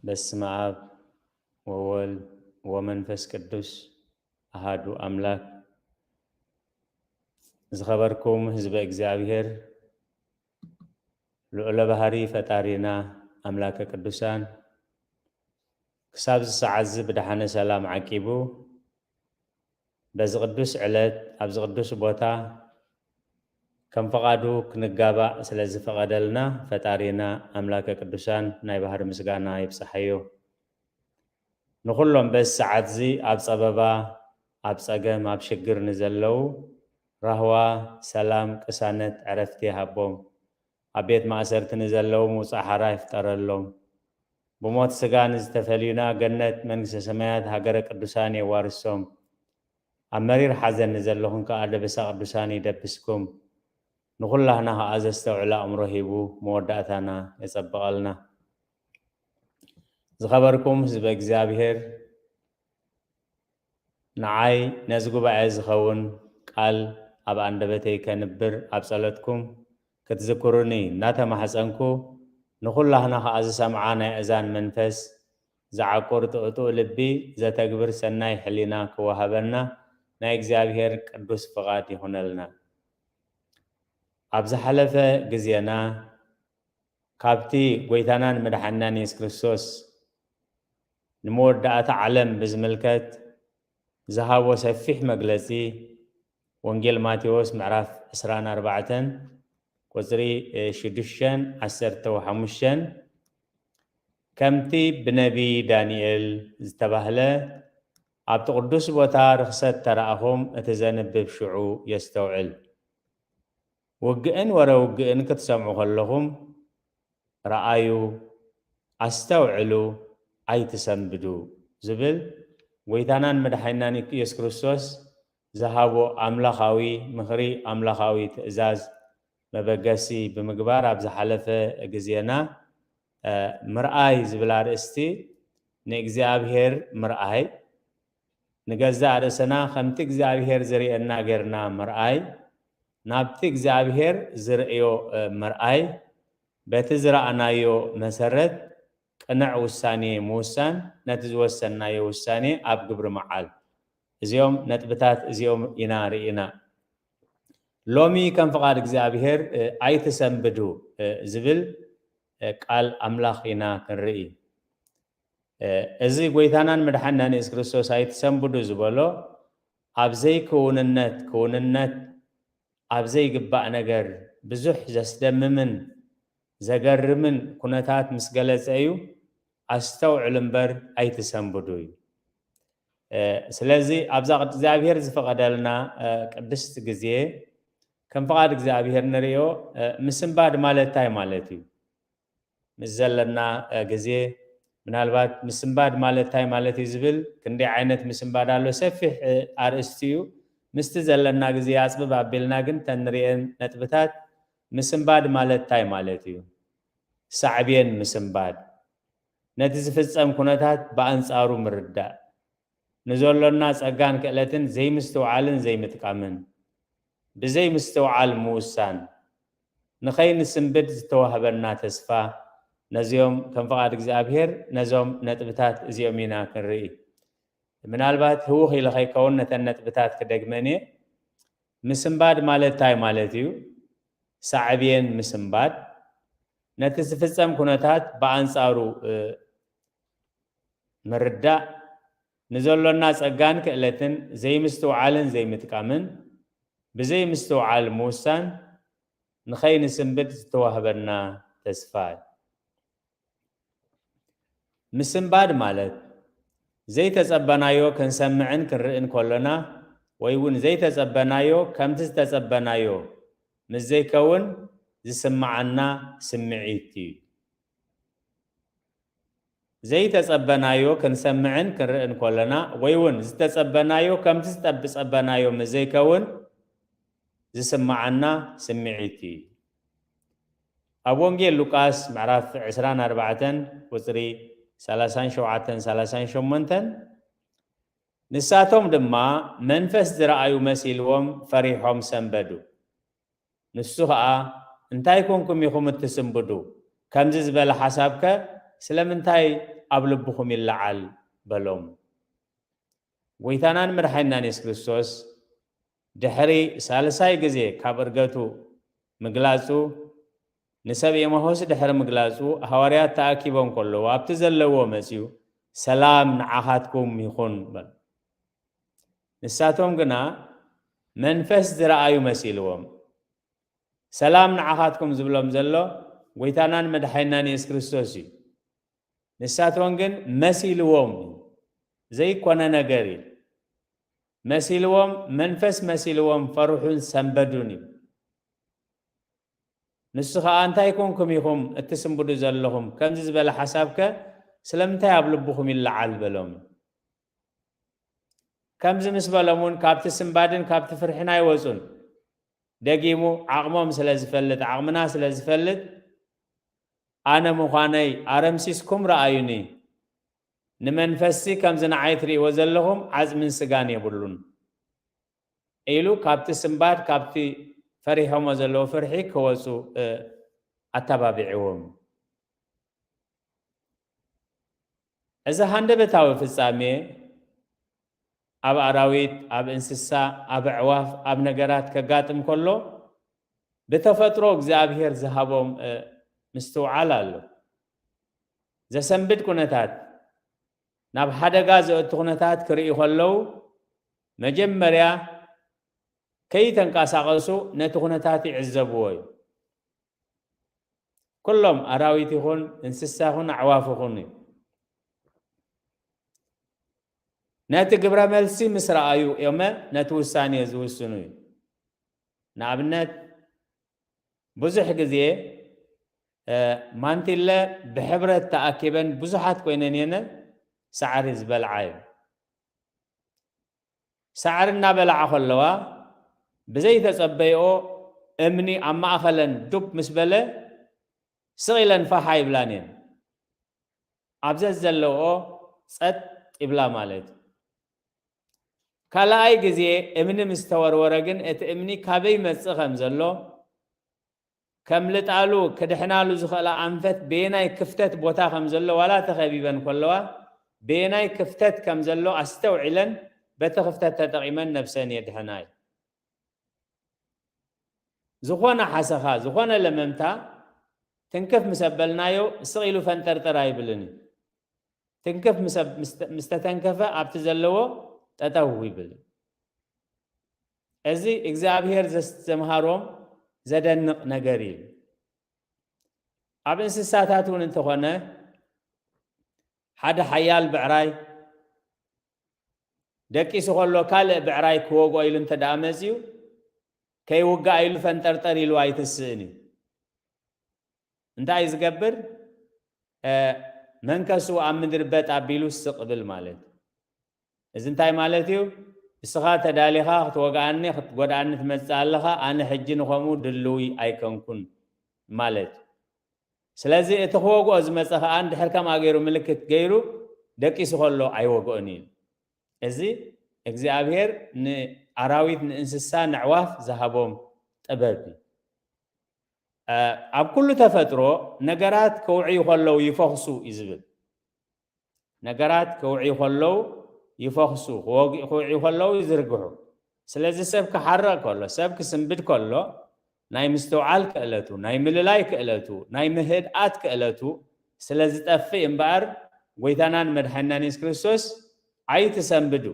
በስመ አብ ወወልድ ወመንፈስ ቅዱስ አሃዱ አምላክ። ዝኸበርኩም ህዝበ እግዚኣብሔር፣ ልዑለ ባህሪ ፈጣሪና ኣምላከ ቅዱሳን ክሳብ እዚ ሰዓት እዚ ብደሓነ ሰላም ዓቂቡ በዚ ቅዱስ ዕለት ኣብዚ ቅዱስ ቦታ ከም ፈቓዱ ክንጋባእ ስለ ዝፈቐደልና ፈጣሪና ኣምላከ ቅዱሳን ናይ ባህሪ ምስጋና ይብጽሓዮ። ንኹሎም በዚ ሰዓት እዚ ኣብ ጸበባ፣ ኣብ ጸገም፣ ኣብ ሽግር ንዘለዉ ራህዋ፣ ሰላም፣ ቅሳነት፣ ዕረፍቲ ይሃቦም። ኣብ ቤት ማእሰርቲ ንዘለዉ ምውጻእ ሓራ ይፍጠረሎም። ብሞት ስጋ ንዝተፈልዩና ገነት መንግስተ ሰማያት ሃገረ ቅዱሳን የዋርሶም። ኣብ መሪር ሓዘን ንዘለኹም ከኣ ደበሳ ቅዱሳን ይደብስኩም። ንኹላህና ከኣ ዘስተውዕል ኣእምሮ ሂቡ መወዳእታና የጸብቐልና። ዝኸበርኩም ህዝበ እግዚኣብሔር፣ ንዓይ ነዚ ጉባኤ ዝኸውን ቃል ኣብ ኣንደበተይ ከንብር ኣብ ጸሎትኩም ክትዝክሩኒ እናተማሕጸንኩ፣ ንኹላህና ከኣ ዝሰምዓ ናይ ኣእዛን መንፈስ፣ ዝዓቁር ጥዑጥኡ ልቢ፣ ዘተግብር ሰናይ ሕሊና ክወሃበና ናይ እግዚኣብሔር ቅዱስ ፍቓድ ይኹነልና። ኣብ ዝሓለፈ ግዜና ካብቲ ጎይታናን መድሓኒናን የሱስ ክርስቶስ ንመወዳእታ ዓለም ብዝምልከት ዝሃቦ ሰፊሕ መግለጺ፣ ወንጌል ማቴዎስ ምዕራፍ ዕስራን ኣርባዕተን ቁጽሪ ሽዱሽተን ዓሰርተ ሓሙሽተን፣ ከምቲ ብነቢይ ዳንኤል ዝተባህለ፣ ኣብቲ ቅዱስ ቦታ ርኽሰት ተራእኹም እቲ ዘንብብ ሽዑ የስተውዕል። ውግእን ወረ ውግእን ክትሰምዑ ከለኹም ረኣዩ፣ ኣስተውዕሉ፣ ኣይትሰንብዱ ዝብል ጎይታናን መድሓኒናን የሱስ ክርስቶስ ዝሃቦ ኣምላኻዊ ምኽሪ፣ ኣምላኻዊ ትእዛዝ መበገሲ ብምግባር ኣብ ዝሓለፈ ግዜና፣ እ፣ ምርኣይ ዝብል ኣርእስቲ ንእግዚኣብሔር ምርኣይ፣ ንገዛእ ርእስና ከምቲ እግዚኣብሔር ዝርእየና ጌርና ምርኣይ፣ ናብቲ እግዚኣብሔር ዝርእዮ፣ እ፣ ምርኣይ፣ በቲ ዝረኣናዮ መሰረት ቅነዕ ውሳኔ ምውሳን፣ ነቲ ዝወሰንናዮ ውሳኔ ኣብ ግብሪ ምዓል። እዚኦም ነጥብታት እዚኦም ኢና ርኢና። ሎሚ ከም ፍቓድ እግዚኣብሔር፣ እ፣ ኣይትሰንብዱ፣ እ፣ ዝብል፣ እ፣ ቃል ኣምላኽ ኢና ክንርኢ። እ፣ እዚ ጎይታናን መድሓኒናን የሱስ ክርስቶስ ኣይትሰንብዱ ዝበሎ፣ ኣብ ዘይክውንነት ክውንነት፣ ኣብ ዘይግባእ ነገር ብዙሕ ዘስደምምን ዘገርምን ኩነታት ምስ ገለጸ እዩ፣ ኣስተውዕሉ እምበር ኣይትሰንብዱ እዩ። እ፣ ስለዚ ኣብዛ ቅድ-፣ እግዚኣብሔር ዝፈቐደልና፣ እ፣ ቅድስቲ ግዜ ከም ፍቓድ እግዚኣብሔር ንርእዮ፣ እ፣ ምስንባድ ማለት እንታይ ማለት እዩ? ምስ ዘለና፣ እ፣ ግዜ ምናልባት ምስንባድ ማለት እንታይ ማለት እዩ ዝብል ክንደይ ዓይነት ምስንባድ ኣሎ፣ ሰፊሕ፣ እ፣ ኣርእስቲ እዩ። ምስቲ ዘለና ግዜ ኣጽብብ ኣቢልና ግን ተንርእየን ነጥብታት ምስንባድ ማለት እንታይ ማለት እዩ? ሳዕቤን ምስንባድ፣ ነቲ ዝፍጸም ኩነታት ብኣንጻሩ ምርዳእ፣ ንዘሎና ጸጋን ክእለትን ዘይምስትውዓልን ዘይምጥቃምን፣ ብዘይምስትውዓል ምውሳን፣ ንኸይንስንብድ ዝተዋህበና ተስፋ፣ ነዚኦም ከም ፍቓድ እግዚኣብሔር ነዞም ነጥብታት እዚኦም ኢና ክንርኢ። ምናልባት ህውኽ ኢለ ከይከውን ነተን ነጥብታት ክደግመን እየ። ምስንባድ ማለት እንታይ ማለት እዩ? ሳዕቤን ምስንባድ፣ ነቲ ዝፍጸም ኩነታት ብኣንጻሩ፣ እ፣ ምርዳእ፣ ንዘሎና ጸጋን ክእለትን ዘይምስትውዓልን ዘይምጥቃምን፣ ብዘይምስትውዓል ምውሳን፣ ንኸይንስንብድ ዝተዋህበና ተስፋ እዩ። ምስንባድ ማለት፣ ዘይተጸበናዮ ክንሰምዕን ክንርእን ከሎና፣ ወይ እውን ዘይተጸበናዮ ከምቲ ዝተጸበናዮ ምስ ዘይከውን ዝስምዓና ስምዒት እዩ። ዘይተጸበናዮ ክንሰምዕን ክንርእን ከሎና፣ ወይ እውን ዝተጸበናዮ ከምቲ ዝጠብ-፣ ዝጸበናዮ ምስ ዘይከውን ዝስምዓና ስምዒት እዩ። ኣብ ወንጌል ሉቃስ ምዕራፍ ዕስራን ኣርባዕተን ቁጽሪ ሰላሳን ሸውዓተን ሰላሳን ሸሞንተን፣ ንሳቶም ድማ መንፈስ ዝረኣዩ መሲልዎም ፈሪሖም ሰንበዱ። ንሱ ኸኣ፣ "እንታይ ኮንኩም ኢኹም እትስንብዱ? ከምዚ ዝበለ ሓሳብከ ስለምንታይ ኣብ ልብኹም ይለዓል በሎም። ጎይታናን መድሓኒናን የሱስ ክርስቶስ ድሕሪ ሳልሳይ ግዜ ካብ እርገቱ ምግላጹ፣ ንሰብ ኤማሆስ ድሕሪ ምግላጹ፣ ሃዋርያት ተኣኪቦም ከለዉ ኣብቲ ዘለዎ መጺኡ፣ "ሰላም ንዓኻትኩም ይኹን" በል። ንሳቶም ግና መንፈስ ዝረኣዩ መሲልዎም። "ሰላም ንዓኻትኩም" ዝብሎም ዘሎ ጎይታናን መድሓኒናን የሱስ ክርስቶስ እዩ። ንሳቶም ግን መሲልዎም እዩ። ዘይኮነ ነገር እዩ። መሲልዎም፣ መንፈስ መሲልዎም ፈርሑን ሰንበዱን እዩ። ንሱ ኸኣ፣ "እንታይ ኮንኩም ኢኹም እትስንብዱ ዘለኹም? ከምዚ ዝበለ ሓሳብከ ስለምንታይ ኣብ ልብኹም ይለዓል?" በሎም። ከምዚ ምስ በሎም እውን ካብቲ ስንባድን ካብቲ ፍርሕን ኣይወጹን። ደጊሙ ዓቕሞም ስለ ዝፈልጥ፣ ዓቕምና ስለ ዝፈልጥ፣ "ኣነ ምዃነይ ኣረምሲስኩም ረኣዩኒ፣ ንመንፈስሲ ከምዚ ንዓይ ትርእይዎ ዘለኹም ዓጽምን ስጋን የብሉን" ኢሉ ካብቲ ስንባድ፣ ካብቲ ፈሪሖሞ ዘለዉ ፍርሒ ክወጹ፣ እ፣ ኣተባቢዕዎም። እዚ ሃንደበታዊ ፍጻሜ ኣብ ኣራዊት፣ ኣብ እንስሳ፣ ኣብ ኣዕዋፍ፣ ኣብ ነገራት ከጋጥም ከሎ፣ ብተፈጥሮ እግዚኣብሄር ዝሃቦም፣ እ፣ ምስትውዓል ኣሎ። ዘሰንብድ ኩነታት፣ ናብ ሓደጋ ዘእቱ ኩነታት ክርእዩ ከለዉ፣ መጀመርያ ከይተንቀሳቐሱ ነቲ ኩነታት ይዕዘብዎ እዩ። ኩሎም ኣራዊት ይኹን እንስሳ ይኹን ኣዕዋፍ ይኹን እዩ። ነቲ ግብረ መልሲ ምስ ረኣዩ እዮመ ነቲ ውሳኔ ዝውስኑ እዩ። ንኣብነት፣ ብዙሕ ግዜ፣ እ፣ ማንቲለ ብሕብረት ተኣኪበን ብዙሓት ኮይነን እየን ሳዕሪ ዝበልዓ እዩ። ሳዕሪ እናበልዓ ከለዋ፣ ብዘይተጸበይኦ እምኒ ኣብ ማእኸለን ዱብ ምስ በለ፣ ስቕ ኢለን ፋሕ ኣይብላን እየን። ኣብ ዘዘለውኦ ጸጥ ይብላ ማለት እዩ። ካልኣይ ግዜ እምኒ ምስ ተወርወረ ግን፣ እቲ እምኒ ካበይ ይመጽእ ከም ዘሎ፣ ከምልጣሉ፣ ክድሕናሉ ዝኽእላ ኣንፈት በየናይ ክፍተት ቦታ ከም ዘሎ፣ ዋላ ተኸቢበን ከለዋ፣ በየናይ ክፍተት ከም ዘሎ ኣስተውዒለን፣ በቲ ክፍተት ተጠቒመን ነብሰን የድሕና እዩ። ዝኾነ ሓሰኻ፣ ዝኾነ ለመምታ ትንክፍ ምስ ኣበልናዮ፣ ስቕ ኢሉ ፈንጠርጠር ኣይብልን እዩ። ትንክፍ ምስ ኣብ-፣ ምስ ተ-፣ ምስ ተተንከፈ፣ ኣብቲ ዘለዎ ጠጠው ይብል። እዚ እግዚኣብሄር ዘስ-፣ ዘምሃሮም ዘደንቕ ነገር እዩ። ኣብ እንስሳታት እውን እንተኾነ፣ ሓደ ሓያል ብዕራይ ደቂሱ ከሎ፣ ካልእ ብዕራይ ክወግኦ ኢሉ እንተ ደኣ መጺኡ፣ ከይውጋእ ኢሉ ፈንጠርጠር ኢሉ ኣይትስእን እዩ። እንታይ እዩ ዝገብር? እ፣ መንከሱ ኣብ ምድሪ በጥ ኣቢሉ ስቕ ብል ማለት እዩ። እዚ እንታይ ማለት እዩ? እስኻ ተዳሊኻ ክትወግኣኒ፣ ክትጎድኣኒ ትመጽእ ኣለኻ፣ ኣነ ሕጂ ንኸምኡ ድልዊ ኣይከንኩን ማለት እዩ። ስለዚ እቲ ክወግኦ ዝመጸ ከኣ እንድሕር ከምኣ ገይሩ ምልክት ገይሩ ደቂሱ ከሎ ኣይወግኦን እዩ። እዚ እግዚኣብሄር ንኣራዊት፣ ንእንስሳ፣ ንኣዕዋፍ ዝሃቦም ጥበብ እዩ። እ፣ ኣብ ኩሉ ተፈጥሮ ነገራት ክውዕዩ ከለዉ ይፈኽሱ እዩ ዝብል። ነገራት ክውዕዩ ከለዉ ይፈኽሱ፣ ክወግ-፣ ክውዕዩ ከለዉ ይዝርግሑ። ስለዚ ሰብ ክሓርቕ ከሎ፣ ሰብ ክስንብድ ከሎ፣ ናይ ምስትውዓል ክእለቱ፣ ናይ ምልላይ ክእለቱ፣ ናይ ምህድኣት ክእለቱ ስለ ዝጠፍእ እምበኣር፣ ጎይታናን መድሓኒናን የሱስ ክርስቶስ፣ "ኣይትሰንብዱ"፣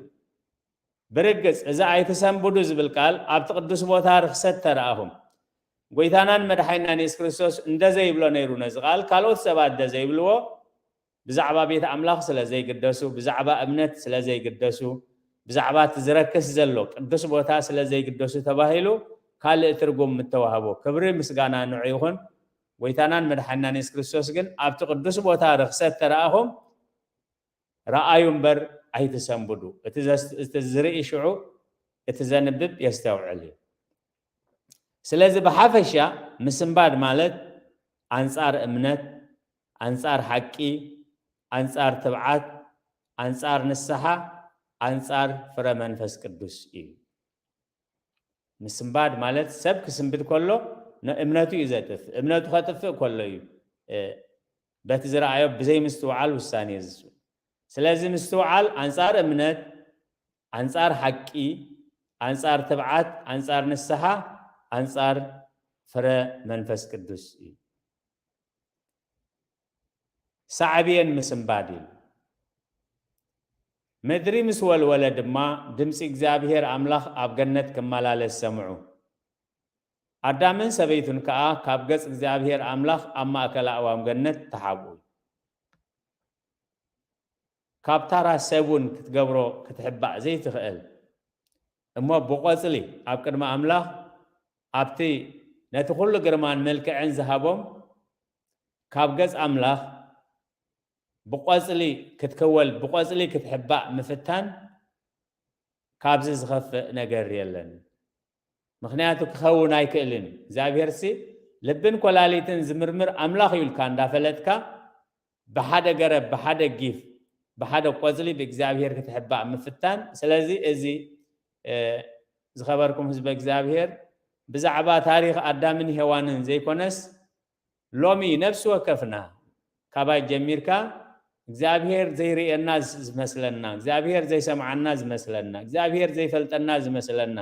ብርግጽ፣ እዚ "ኣይትሰንብዱ" ዝብል ቃል ኣብቲ ቅዱስ ቦታ ርኽሰት ተረኣኹም። ጎይታናን መድሓኒናን የሱስ ክርስቶስ እንደ ዘይብሎ ነይሩ ነዚ ቃል፣ ካልኦት ሰባት እንደ ዘይብልዎ፣ ብዛዕባ ቤት ኣምላኽ ስለ ዘይግደሱ፣ ብዛዕባ እምነት ስለ ዘይግደሱ፣ ብዛዕባ እቲ ዝረክስ ዘሎ ቅዱስ ቦታ ስለ ዘይግደሱ ተባሂሉ ካልእ ትርጉም ምተዋህቦ። ክብሪ ምስጋና ንዑ ይኹን። ጎይታናን መድሓኒናን የሱስ ክርስቶስ ግን፣ "ኣብቲ ቅዱስ ቦታ ርኽሰት ተረኣኹም፣ ረኣዩ እምበር ኣይትሰንብዱ። እቲ ዘስ-፣ እቲ ዝርኢ ሽዑ እቲ ዘንብብ የስተውዕል" እዩ። ስለዚ ብሓፈሻ ምስንባድ ማለት ኣንጻር እምነት፣ ኣንጻር ሓቂ፣ ኣንጻር ትብዓት፣ ኣንጻር ንስሓ፣ ኣንጻር ፍረ መንፈስ ቅዱስ እዩ። ምስንባድ ማለት ሰብ ክስንብድ ከሎ ንእምነቱ እዩ ዘጥፍእ። እምነቱ ከጥፍእ ከሎ እዩ፣ እ፣ በቲ ዝረኣዮ ብዘይምስትውዓል ውሳኔ ዝስው። ስለዚ ምስትውዓል ኣንጻር እምነት፣ ኣንጻር ሓቂ፣ ኣንጻር ትብዓት፣ ኣንጻር ንስሓ፣ ኣንጻር ፍረ መንፈስ ቅዱስ እዩ። ሳዕብየን ምስንባድ እዩ። ምድሪ ምስ ወልወለ ድማ ድምፂ እግዚኣብሔር ኣምላኽ ኣብ ገነት ክመላለስ ሰምዑ። ኣዳምን ሰበይቱን ከኣ ካብ ገጽ እግዚኣብሔር ኣምላኽ ኣብ ማእከል ኣእዋም ገነት ተሓብኡ። ካብ ታራ ሰብ እውን ክትገብሮ ክትሕባእ ዘይትኽእል እሞ ብቖጽሊ ኣብ ቅድሚ ኣምላኽ ኣብቲ ነቲ ኩሉ ግርማን መልክዕን ዝሃቦም ካብ ገጽ ኣምላኽ ብቆጽሊ ክትክወል ብቆጽሊ ክትሕባእ ምፍታን ካብዚ ዝኸፍእ ነገር የለን። ምኽንያቱ ክኸውን ኣይክእልን እዩ። እግዚኣብሔር ሲ ልብን ኮላሊትን ዝምርምር ኣምላኽ እዩ ኢልካ እንዳፈለጥካ ብሓደ ገረብ ብሓደ ጊፍ ብሓደ ቆጽሊ ብእግዚኣብሔር ክትሕባእ ምፍታን። ስለዚ እዚ ዝኸበርኩም ህዝበ እግዚኣብሔር ብዛዕባ ታሪኽ ኣዳምን ሄዋንን ዘይኮነስ ሎሚ ነፍሲ ወከፍና ካባይ ጀሚርካ እግዚኣብሔር ዘይርእየና ዝመስለና እግዚኣብሔር ዘይሰምዓና ዝመስለና እግዚኣብሔር ዘይፈልጠና ዝመስለና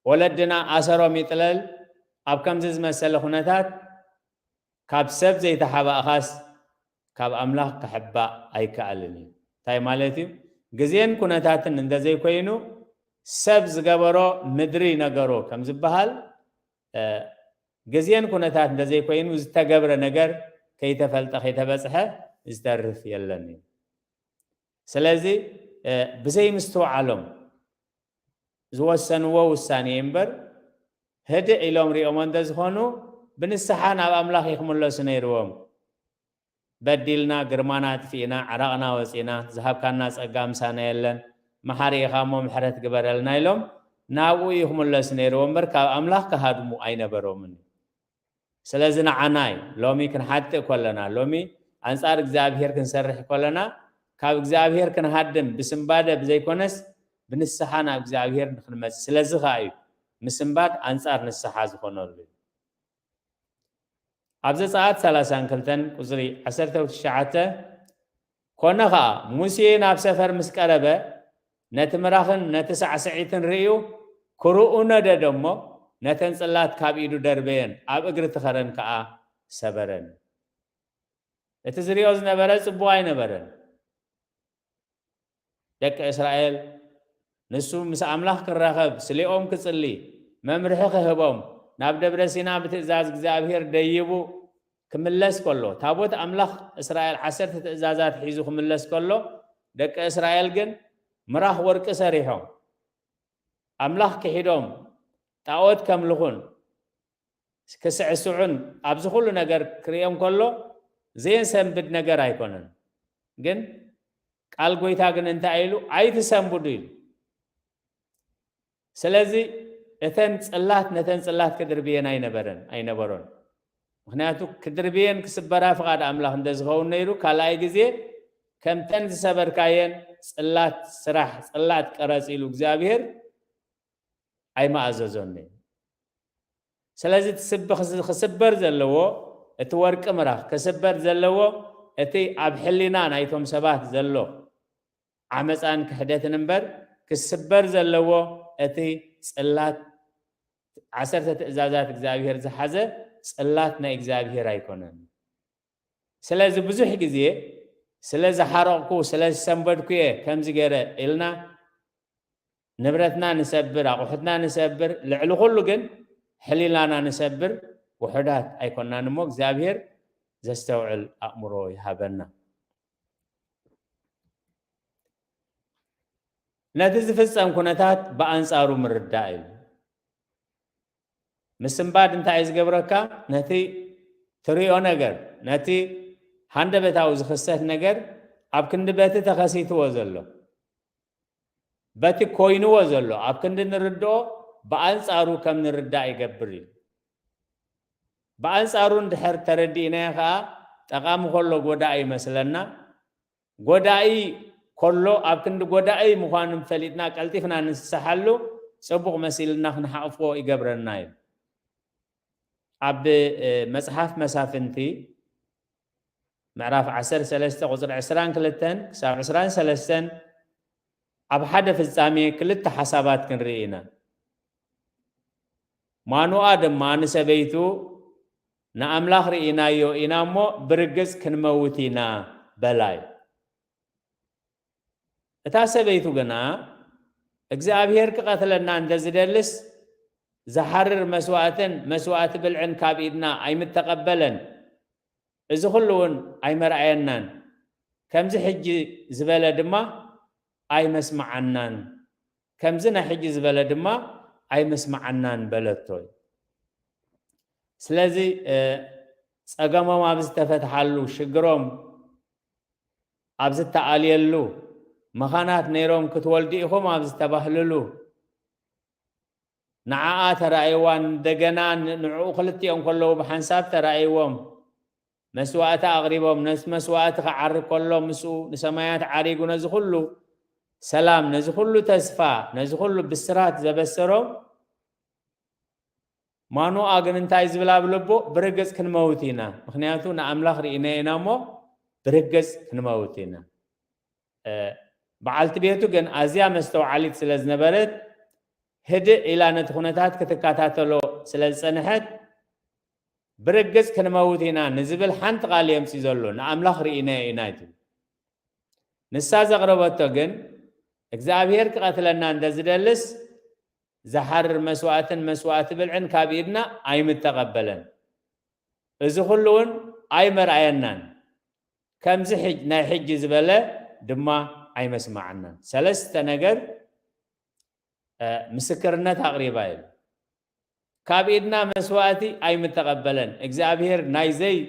ወለድና ኣሰሮም ይጥለል ኣብ ከምዚ ዝመሰለ ኩነታት ካብ ሰብ ዘይተሓባእኻስ ካብ ኣምላኽ ክሕባእ ኣይከኣልን እዩ። እንታይ ማለት እዩ? ግዜን ኩነታትን እንተዘይኮይኑ ሰብ ዝገበሮ ምድሪ ነገሮ ከም ዝበሃል ግዜን ኩነታት እንተዘይኮይኑ ዝተገብረ ነገር ከይተፈልጠ ከይተበፅሐ ዝተርፍ የለን እዩ። ስለዚ ብዘይምስትውዓሎም ዝወሰንዎ ውሳኔ እምበር ህድእ ኢሎም ሪኦሞ እንተዝኾኑ ብንስሓ ናብ ኣምላኽ ይክምለሱ ነይርዎም። በዲልና፣ ግርማና ኣጥፊእና፣ ዕራቕና ወፂና፣ ዝሃብካና ፀጋ ምሳና የለን፣ መሓሪ ኢኻ እሞ ምሕረት ግበረልና ኢሎም ናብኡ እዩ ክምለሱ ነይርዎ እምበር ካብ ኣምላኽ ክሃድሙ ኣይነበሮምን። ስለዚ ንዓና እዩ ሎሚ ክንሓጥእ ከለና፣ ሎሚ ኣንጻር እግዚኣብሔር ክንሰርሕ ከለና ካብ እግዚኣብሔር ክንሃድም ብስንባደ ብዘይኮነስ ብንስሓ ናብ እግዚኣብሔር ንክንመጽእ። ስለዚ ከኣ እዩ ምስንባድ ኣንጻር ንስሓ ዝኾነሉ። ኣብ ዘጸኣት ሰላሳን ክልተን ቁጽሪ ዓሰርተ ትሽዓተ፣ ኮነ ኸኣ ሙሴ ናብ ሰፈር ምስ ቀረበ ነቲ ምራኽን ነቲ ሳዕስዒትን ርእዩ ክርኡ ነደደ እሞ ነተን ጽላት ካብ ኢዱ ደርበየን፣ ኣብ እግሪ እቲ ኸረን ከኣ ሰበረን። እቲ ዝርእዮ ዝነበረ ጽቡቕ ኣይነበረን። ደቂ እስራኤል፣ ንሱ ምስ ኣምላኽ ክራኸብ፣ ስሌኦም ክጽሊ፣ መምርሒ ክህቦም፣ ናብ ደብረ ሲና ብትእዛዝ እግዚኣብሔር ደይቡ ክምለስ ከሎ፣ ታቦት ኣምላኽ እስራኤል ዓሰርተ ትእዛዛት ሒዙ ክምለስ ከሎ፣ ደቂ እስራኤል ግን ምራኽ ወርቂ ሰሪሖም፣ ኣምላኽ ክሒዶም፣ ጣኦት ከምልኹን ክስዕስዑን ኣብዚ ኩሉ ነገር ክርእዮም ከሎ ዘየሰንብድ ነገር ኣይኮነን። ግን ቃል ጎይታ ግን እንታይ ኢሉ? ኣይትሰንብዱ ኢሉ። ስለዚ እተን ጽላት ነተን ጽላት ክድርብየን ኣይነበረን ኣይነበሮን። ምኽንያቱ ክድርብየን ክስበራ ፍቓድ ኣምላኽ እንተዝኸውን ነይሩ ካልኣይ ግዜ ከምተን ዝሰበርካየን ጽላት ስራሕ ጽላት ቀረጽ ኢሉ እግዚኣብሔር ኣይመኣዘዞን። ስለዚ ክስበር ዘለዎ እቲ ወርቂ ምራኽ ክስበር ዘለዎ እቲ ኣብ ሕሊና ናይቶም ሰባት ዘሎ ዓመፃን ክሕደትን እምበር ክስበር ዘለዎ እቲ ፅላት ዓሰርተ ትእዛዛት እግዚኣብሔር ዝሓዘ ፅላት ናይ እግዚኣብሔር ኣይኮነን። ስለዚ ብዙሕ ግዜ ስለ ዝሓረቕኩ ስለ ዝሰንበድኩ እየ ከምዚ ገይረ ኢልና ንብረትና ንሰብር ኣቑሑትና ንሰብር ልዕሊ ኩሉ ግን ሕሊናና ንሰብር ውሑዳት ኣይኮናን እሞ እግዚኣብሔር ዘስተውዕል ኣእምሮ ይሃበና። ነቲ ዝፍጸም ኩነታት ብኣንጻሩ ምርዳእ እዩ። ምስንባድ እንታይ እዩ ዝገብረካ? ነቲ ትሪኦ ነገር ነቲ ሃንደበታዊ ዝኽሰት ነገር ኣብ ክንዲ በቲ ተኸሲትዎ ዘሎ በቲ ኮይንዎ ዘሎ ኣብ ክንዲ ንርድኦ ብኣንጻሩ ከም ንርዳእ ይገብር እዩ። ብኣንጻሩ እንድሕር ተረዲእናዮ ከኣ ጠቓሚ ከሎ ጎዳኢ ይመስለና። ጎዳኢ ከሎ ኣብ ክንዲ ጎዳኢ ምዃኑ ፈሊጥና ቀልጢፍና ንስሓሉ ጽቡቕ መሲልና ክንሓቕፎ ይገብረና እዩ። ኣብ መጽሓፍ መሳፍንቲ ምዕራፍ ዓሰርተ ሰለስተ ቁፅሪ ዕስራን ክልተን ክሳብ ዕስራን ሰለስተን ኣብ ሓደ ፍጻሜ ክልተ ሓሳባት ክንርኢ ኢና። ማኑኣ ድማ ንሰበይቱ፣ "ንኣምላኽ ርኢናዮ ኢና እሞ ብርግጽ ክንመውት ኢና" በላ እዩ። እታ ሰበይቱ ግና፣ "እግዚኣብሔር ክቐትለና እንተ ዝደልስ፣ ዝሓርር መስዋእትን መስዋእቲ ብልዕን ካብ ኢድና ኣይምተቐበለን፣ እዚ ኹሉ እውን ኣይመርኣየናን፣ ከምዚ ሕጂ ዝበለ ድማ ኣይመስመዓናን፣ ከምዚ ናይ ሕጂ ዝበለ ድማ ኣይመስመዓናን" በለቶ እዩ። ስለዚ፣ እ፣ ጸገሞም ኣብ ዝተፈትሓሉ፣ ሽግሮም ኣብ ዝተኣልየሉ፣ መኻናት ነይሮም ክትወልዱ ኢኹም ኣብ ዝተባህልሉ፣ ንዓኣ ተራእይዋ፣ እንደገና ን-፣ ንዕኡ ክልቲኦም ከለዉ ብሓንሳብ ተራእይዎም፣ መስዋእቲ ኣቕሪቦም፣ ነቲ መስዋእቲ ክዓርግ ከሎ ምስኡ ንሰማያት ዓሪጉ፣ ነዚ ኩሉ ሰላም፣ ነዚ ኩሉ ተስፋ፣ ነዚ ኩሉ ብስራት ዘበሰሮም፣ ማኑኣ ግን እንታይ ዝብል ኣብ ልቡ? "ብርግጽ ክንመውት ኢና፣ ምኽንያቱ ንኣምላኽ ርኢና ኢና እሞ ብርግጽ ክንመውት ኢና።" እ፣ በዓልቲ ቤቱ ግን ኣዝያ መስተውዓሊት ስለ ዝነበረት፣ ህድእ ኢላ ነቲ ኩነታት ክትከታተሎ ስለ ዝጸንሐት፣ "ብርግጽ ክንመውት ኢና" ንዝብል ሓንቲ ቃል የምጽእ ዘሎ፣ "ንኣምላኽ ርኢናዮ ኢና" እዩ ትብል። ንሳ ዘቕረበቶ ግን፣ "እግዚኣብሔር ክቐትለና እንተ ዝደልስ፣ ዝሓርር መስዋእትን መስዋእቲ ብልዕን ካብ ኢድና ኣይምተቐበለን። እዚ ኩሉ እውን ኣይመርኣየናን። ከምዚ ሕጅ-፣ ናይ ሕጂ ዝበለ ድማ ኣይመስማዓናን።" ሰለስተ ነገር፣ እ፣ ምስክርነት ኣቕሪባ እዩ። "ካብ ኢድና መስዋእቲ ኣይምተቐበለን። እግዚኣብሔር ናይ ዘይ-፣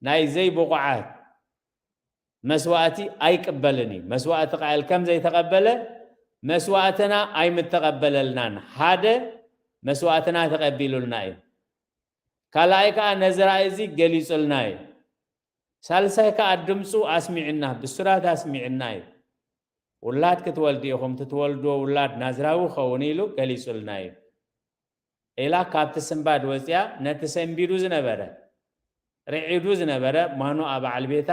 ናይ ዘይብቑዓት መስዋእቲ ኣይቅበልን እዩ። መስዋእቲ ቃየል ከም ዘይተቐበለ፣ መስዋእትና ኣይምተቐበለልናን። ሓደ መስዋእትና ተቐቢሉልና እዩ። ካልኣይ ከኣ ነዚ ራእይ እዚ ገሊጹልና እዩ። ሳልሳይ ከኣ ድምፁ ኣስሚዕና፣ ብሱራት ኣስሚዕና እዩ። ውላድ ክትወልዱ ኢኹም፣ ትትወልድዎ ውላድ ናዝራዊ ክኸውን ኢሉ ገሊጹልና እዩ" ኢላ ካብቲ ስንባድ ወፂኣ፣ ነቲ ሰንቢዱ ዝነበረ፣ ርዒዱ ዝነበረ ማኑኣ በዓል ቤታ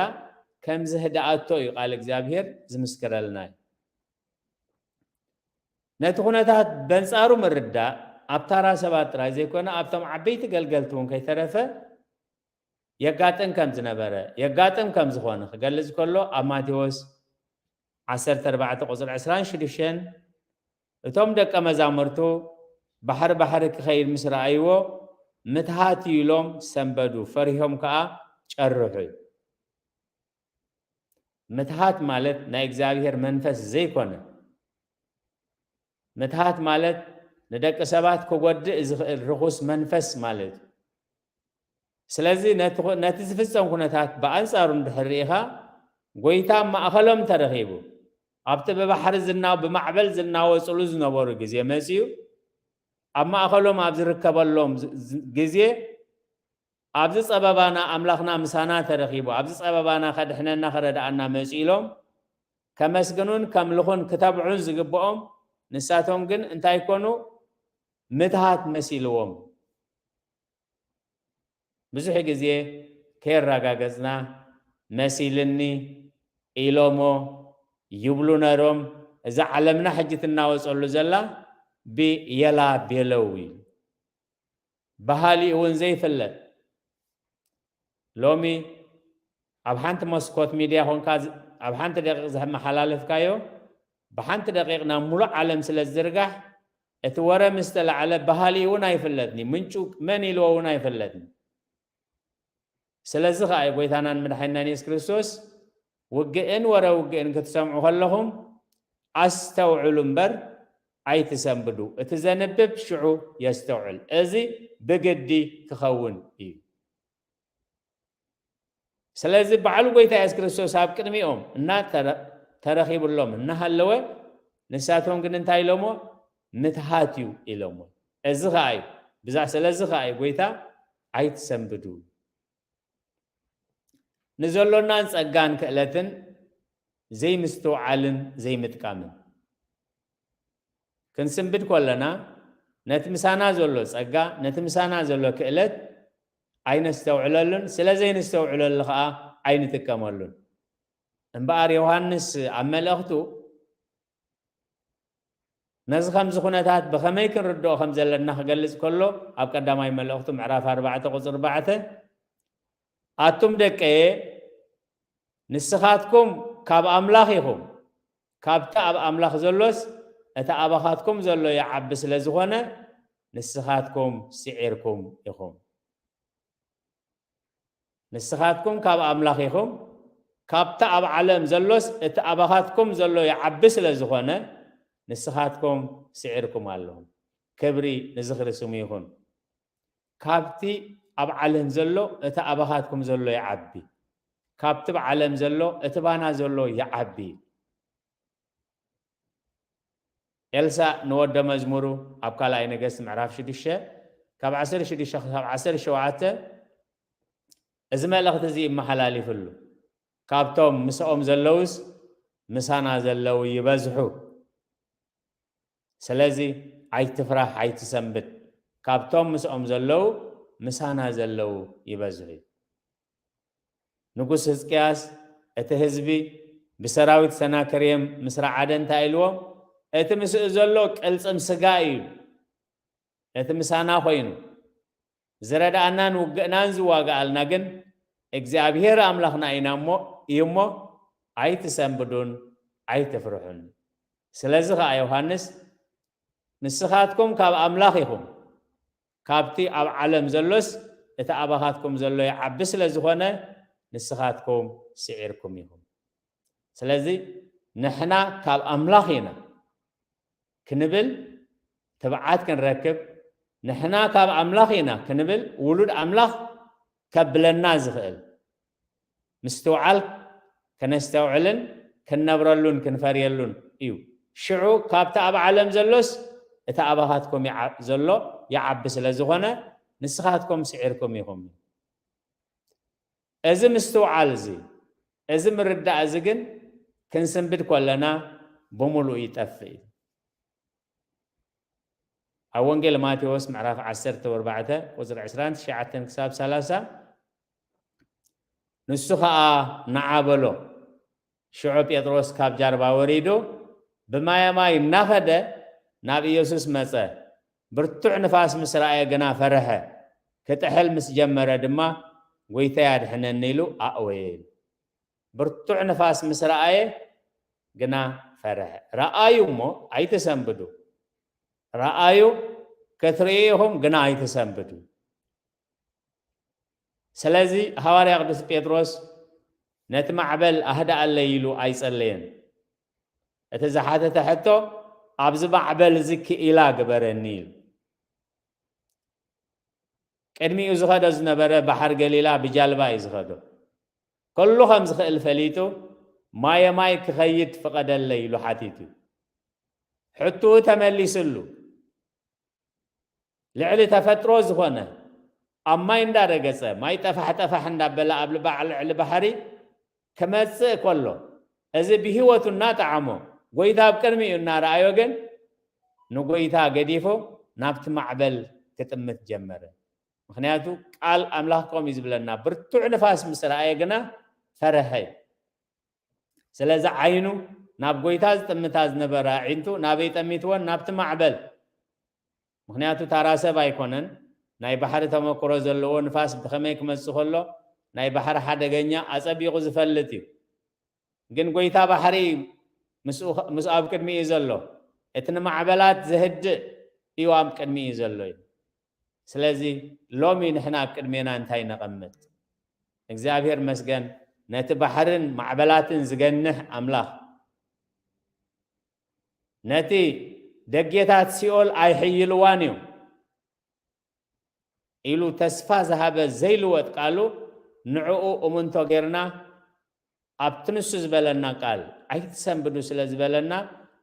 ከም ዝህድኣቶ እዩ ቃል እግዚኣብሔር ዝምስክረልና እዩ። ነቲ ኩነታት በንጻሩ ምርዳእ ኣብ ታራ ሰባት ጥራይ ዘይኮነ፣ ኣብቶም ዓበይቲ ገልገልቲ እውን ከይተረፈ የጋጥም ከም ዝነበረ፣ የጋጥም ከም ዝኾነ ክገልጽ ከሎ፣ ኣብ ማቴዎስ ዓሰርተ ኣርባዕተ ቁጽሪ ዕስራን ሽዱሽተን፣ እቶም ደቀ መዛሙርቱ ባሕሪ ባሕሪ ክኸይድ ምስ ረኣይዎ፣ "ምትሃት እዩ" ኢሎም ሰንበዱ፣ ፈሪሆም ከኣ ጨርሑ። ምትሃት ማለት ናይ እግዚኣብሔር መንፈስ ዘይኮነ፣ ምትሃት ማለት ንደቂ ሰባት ክጎድእ ዝኽእል ርኹስ መንፈስ ማለት እዩ። ስለዚ ነቲ ኩ-፣ ነቲ ዝፍጸም ኩነታት ብኣንጻሩ እንድሕር ርኢኻ፣ ጎይታ ኣብ ማእከሎም ተረኺቡ፣ ኣብቲ ብባሕሪ ዝና-፣ ብማዕበል ዝናወጽሉ ዝነበሩ ግዜ መጺኡ፣ ኣብ ማእከሎም ኣብ ዝርከበሎም ዝ-፣ ዝ-፣ ግዜ፣ ኣብዚ ጸበባና ኣምላኽና ምሳና ተረኺቡ፣ ኣብዚ ጸበባና ከድሕነና ከረድኣና መጺኡ ኢሎም ከመስግኑን ከምልኹን ክተብዑን ዝግብኦም፣ ንሳቶም ግን እንታይ ኮኑ? ምትሃት መሲልዎም። ብዙሕ ግዜ ከየረጋገጽና፣ "መሲልኒ" ኢሎሞ ይብሉ ነሮም። እዛ ዓለምና ሕጂ ትናወጸሉ ዘላ ብየላ ቤለው እዩ። በሃሊኡ እውን ዘይፍለጥ። ሎሚ ኣብ ሓንቲ መስኮት ሚድያ ኮንካ ዝ-፣ ኣብ ሓንቲ ደቂቕ ዘመሓላለፍካዮ፣ ብሓንቲ ደቂቕ ናብ ሙሉእ ዓለም ስለ ዝዝርጋሕ፣ እቲ ወረ ምስ ተላዕለ በሃሊኡ እውን ኣይፍለጥን እዩ። ምንጩ መን ኢልዎ እውን ኣይፍለጥን። ስለዚ ኸኣ እዩ ጎይታናን መድሓኒናን የሱስ ክርስቶስ፣ "ውግእን ወረ ውግእን ክትሰምዑ ከለኹም ኣስተውዕሉ እምበር ኣይትሰንብዱ። እቲ ዘንብብ ሽዑ የስተውዕል። እዚ ብግዲ ክኸውን እዩ።" ስለዚ በዓሉ ጎይታ የሱስ ክርስቶስ ኣብ ቅድሚኦም እና ተረ-፣ ተረኺብሎም እናሃለወ፣ ንሳቶም ግን እንታይ ኢሎሞ? "ምትሃት እዩ" ኢሎሞ። እዚ ኸኣ እዩ፣ ብዛ-፣ ስለዚ ኸኣ እዩ ጎይታ "ኣይትሰንብዱ" ንዘሎናን ጸጋን ክእለትን ዘይምስትውዓልን ዘይምጥቃምን። ክንስንብድ ከለና፣ ነቲ ምሳና ዘሎ ጸጋ፣ ነቲ ምሳና ዘሎ ክእለት ኣይነስተውዕለሉን፣ ስለ ዘይነስተውዕለሉ ኸኣ ኣይንጥቀመሉን። እምበኣር ዮሃንስ ኣብ መልእኽቱ ነዚ ከምዚ ኩነታት ብኸመይ ክንርድኦ ከም ዘለና ክገልጽ ከሎ፣ ኣብ ቀዳማይ መልእኽቱ ምዕራፍ ኣርባዕተ ቁጽሪ ኣርባዕተ፣ ኣቱም ደቀየ፣ ንስኻትኩም ካብ ኣምላኽ ኢኹም፣ ካብቲ ኣብ ኣምላኽ ዘሎስ እቲ ኣባኻትኩም ዘሎ ይዓቢ ስለ ዝኾነ፣ ንስኻትኩም ስዒርኩም ኢኹም። ንስኻትኩም ካብ ኣምላኽ ኢኹም፣ ካብቲ ኣብ ዓለም ዘሎስ እቲ ኣባኻትኩም ዘሎ ይዓቢ ስለ ዝኾነ፣ ንስኻትኩም ስዒርኩም ኣለኹም። ክብሪ ንዝኽሪ ስሙ ይኹን። ካብቲ ኣብ ዓለም ዘሎ እቲ ኣባኻትኩም ዘሎ ይዓቢ፣ ካብቲ ኣብ ዓለም ዘሎ እቲ ባና ዘሎ ይዓቢ። ኤልሳእ ንወደ መዝሙሩ ኣብ ካልኣይ ነገስት ምዕራፍ ሽዱሽተ ካብ ዓሰርተ ሽዱሽተ ክሳብ ዓሰርተ ሸውዓተ እዚ መልእኽቲ እዚ ይመሓላልፍሉ። ካብቶም ምስኦም ዘለውስ ምሳና ዘለዉ ይበዝሑ። ስለዚ ኣይትፍራህ፣ ኣይትሰንብድ። ካብቶም ምስኦም ዘለዉ ምሳና ዘለዉ ይበዝሑ። ንጉስ ህዝቅያስ እቲ ህዝቢ ብሰራዊት ሰናክሬም ምስ ረዓደ እንታይ ኢልዎም? እቲ ምስኡ ዘሎ ቅልጽም ስጋ እዩ፣ እቲ ምሳና ኮይኑ ዝረድኣናን ውግእናን ዝዋግኣልና ግን እግዚኣብሔር ኣምላኽና ኢና እሞ፣ እዩ እሞ ኣይትሰንብዱን ኣይትፍርሑን። ስለዚ ኸዓ ዮሃንስ ንስኻትኩም ካብ ኣምላኽ ኢኹም፣ ካብቲ ኣብ ዓለም ዘሎስ እቲ ኣባኻትኩም ዘሎ ይዓቢ ስለ ዝኾነ ንስኻትኩም ስዒርኩም ኢኹም። ስለዚ ንሕና ካብ ኣምላኽ ኢና ክንብል ትብዓት ክንረክብ፣ ንሕና ካብ ኣምላኽ ኢና ክንብል ውሉድ ኣምላኽ ከብለና ዝኽእል ምስትውዓል ከነስተውዕልን ክንነብረሉን ክንፈርየሉን እዩ። ሽዑ ካብቲ ኣብ ዓለም ዘሎስ እቲ ኣባኻትኩም ይዓ-፣ ዘሎ ይዓቢ ስለ ዝኾነ ንስኻትኩም ስዒርኩም ኢኹም። እዚ ምስትውዓል እዚ፣ እዚ ምርዳእ እዚ ግን ክንስንብድ ከለና ብምሉኡ ይጠፍእ እዩ። ኣብ ወንጌል ማቴዎስ ምዕራፍ ዓሰርተ ኣርባዕተ ቁጽሪ ዕስራን ትሽዓተን ክሳብ ሰላሳ፣ ንሱ ኸኣ ንዓ በሎ። ሽዑ ጴጥሮስ ካብ ጃርባ ወሪዱ ብማየ ማይ እናኸደ ናብ ኢየሱስ መጸ። ብርቱዕ ንፋስ ምስ ረኣየ ግና ፈርሐ። ክጥሕል ምስ ጀመረ ድማ፣ "ጐይታይ ኣድሕነኒ" ኢሉ ኣእወየ። ብርቱዕ ንፋስ ምስ ረኣየ ግና ፈርሐ። ረኣዩ እሞ ኣይትሰንብዱ። ረኣዩ፣ ክትርእዩ ኢኹም፣ ግና ኣይትሰንብዱ። ስለዚ ሃዋርያ ቅዱስ ጴጥሮስ ነቲ ማዕበል ኣህድኣለይ ኢሉ ኣይጸለየን። እቲ ዝሓተተ ሕቶ፣ "ኣብዚ ማዕበል እዚ ክኢላ ግበረኒ" ኢሉ። ቅድሚኡ ዝኸዶ ዝነበረ ባሕሪ ገሊላ ብጃልባ እዩ ዝኸዶ። ከሉ ከም ዝኽእል ፈሊጡ፣ "ማየ ማይ ክኸይድ ፍቐደለይ" ኢሉ ሓቲቱ። ሕትኡ ተመሊስሉ። ልዕሊ ተፈጥሮ ዝኾነ ኣብ ማይ እንዳረገጸ፣ ማይ ጠፋሕ ጠፋሕ እንዳበለ ኣብ ልባዕ ልዕሊ ባሕሪ ክመጽእ ከሎ፣ እዚ ብህይወቱ እናጠዓሞ፣ ጐይታ ኣብ ቅድሚኡ እናረኣዮ ግን፣ ንጐይታ ገዲፉ ናብቲ ማዕበል ክጥምት ጀመረ። ምኽንያቱ ቃል ኣምላኽ ከምኡ እዩ ዝብለና፣ ብርቱዕ ንፋስ ምስ ረኣየ ግና ፈርሐ እዩ። ስለዚ ዓይኑ ናብ ጐይታ ዝጥምታ ዝነበረ ኣዒንቱ ናበይ ጠሚትወን? ናብቲ ማዕበል። ምኽንያቱ ታራ ሰብ ኣይኮነን፣ ናይ ባሕሪ ተመክሮ ዘለዎ፣ ንፋስ ብኸመይ ክመጽእ ከሎ ናይ ባሕሪ ሓደገኛ ኣጸቢቑ ዝፈልጥ እዩ። ግን ጐይታ ባሕሪ ምስኡ፣ ምስኡ ኣብ ቅድሚኡ ዘሎ፣ እቲ ንማዕበላት ዘህድእ እዩ ኣብ ቅድሚኡ ዘሎ እዩ። ስለዚ ሎሚ ንሕና ኣብ ቅድሜና እንታይ ነቐምጥ? እግዚኣብሔር መስገን፣ ነቲ ባሕርን ማዕበላትን ዝገንሕ ኣምላኽ፣ ነቲ ደጌታት ሲኦል ኣይሕይልዋን እዩ ኢሉ ተስፋ ዝሃበ ዘይልወጥ ቃሉ፣ ንዕኡ እምንቶ ጌርና፣ ኣብቲ ንሱ ዝበለና ቃል ኣይትሰንብዱ ስለ ዝበለና፣